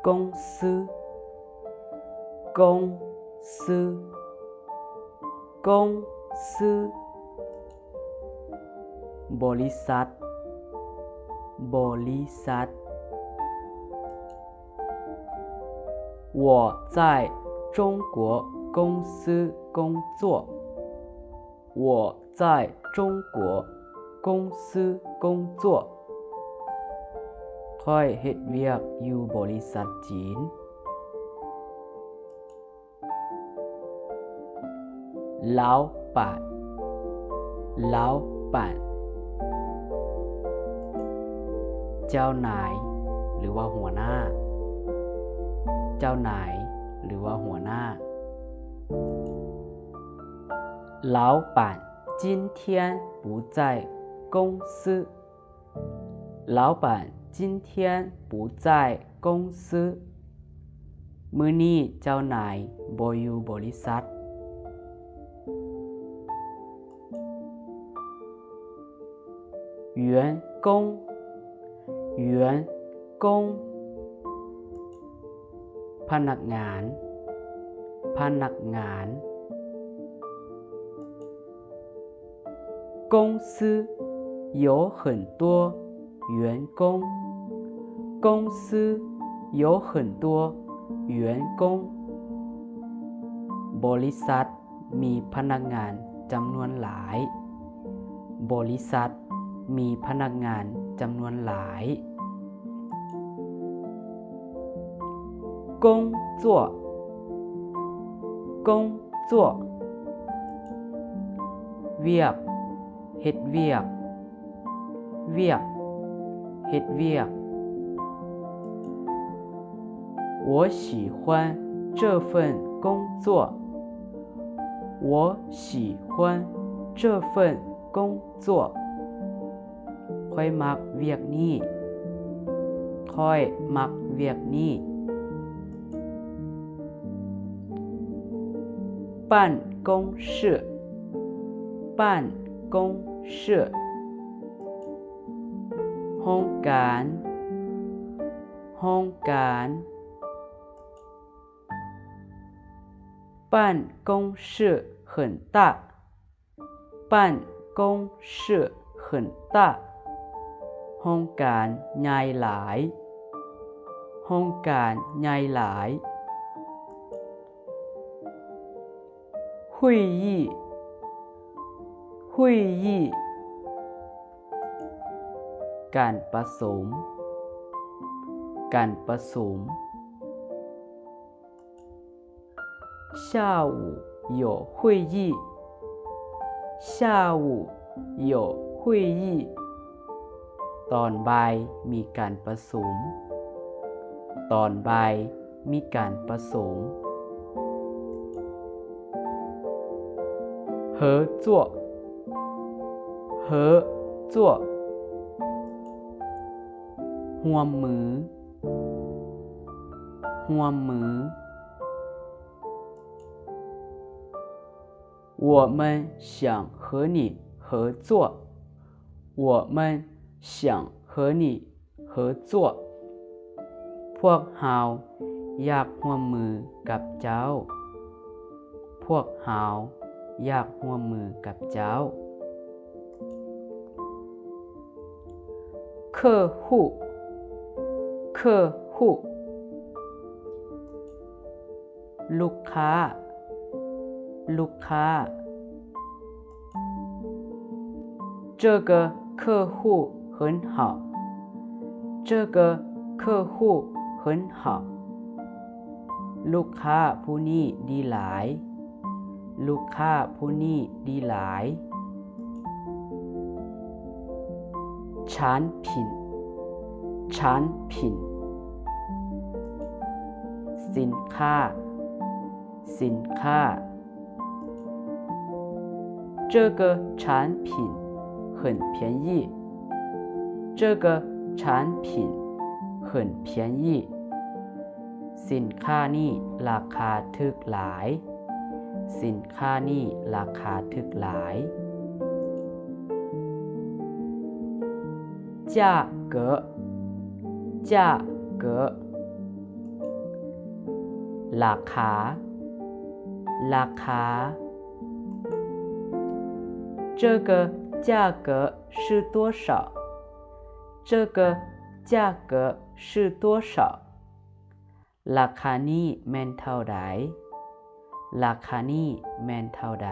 公司 公司 公司 ບໍລິສັດ ບໍລິສັດ 我在中国公司工作 我在中国公司工作 ຂ້ອຍເຮັດວຽກຢູ່ບໍລິສັດຈີນ 老板 老板 ເຈົ້ານາຍ ຫຼືວ່າຫົວໜ້າ ເຈົ້ານາຍ ຫຼືວ່າຫົວໜ້າ 老板今天不在公司 老板今天不在公司 ມື້ນີ້ເຈົ້ານາຍບໍ່ຢູ່ບໍລິສັດ 员工 员工 ພະນັກງານ ພະນັກງານ 公司有很多员工。公司有很多员工。 ບໍລິສັດມີພະນັກງານຈຳນວນຫຼາຍ. ບໍລິສັດມີພະນັກງານຈຳນວນຫຼາຍ. 工作 工作 ວຽກ ເຮັດວຽກ ວຽກ ເຮັດວຽກ. 我喜欢这份工作。我喜欢这份工作。 ຂ້ອຍມັກວຽກນີ້. ຂ້ອຍມັກວຽກນີ້. 办公室 办公室 ຫ້ອງການ ຫ້ອງການ. 办公室很大。 办公室很大。 ຫ້ອງການໃຫຍ່ຫຼາຍ. ຫ້ອງການໃຫຍ່ຫຼາຍ. 会议 会议 ການປະຊຸມ ການປະຊຸມ. 下午有会议。下午有会议。 ຕອນບ່າຍມີການປະຊຸມ. ຕອນບ່າຍມີການປະຊຸມ. 合作 合作 ຮ່ວມມື ຮ່ວມມື. 我们想和你合作。我们想和你合作。 ພວກເຮົາຢາກຮ່ວມມືກັບເຈົ້າ. ພວກເຮົາຢາກຮ່ວມມືກັບເຈົ້າ. 客户 客户 ລູກຄ້າ ລູກຄ້າ. 这个客户很好。这个客户很好。 ລູກຄ້າຜູ້ນີ້ດີຫຼາຍ. ລູກຄ້າຜູ້ນີ້ດີຫຼາຍ. 产品 产品 ສິນຄ້າ ສິນຄ້າ. 这个产品很便宜。这个产品很便宜。 ສິນຄ້ານີ້ລາຄາຖືກຫຼາຍ. ສິນຄ້ານີ້ລາຄາຖືກຫຼາຍ. 价格 价格 ราคา ราคา 这个价格是多少？这个价格是多少？ ราคาນີ້ແມ່ນເທົ່າໃດ? ราคาນີ້ແມ່ນເທົ່າໃດ?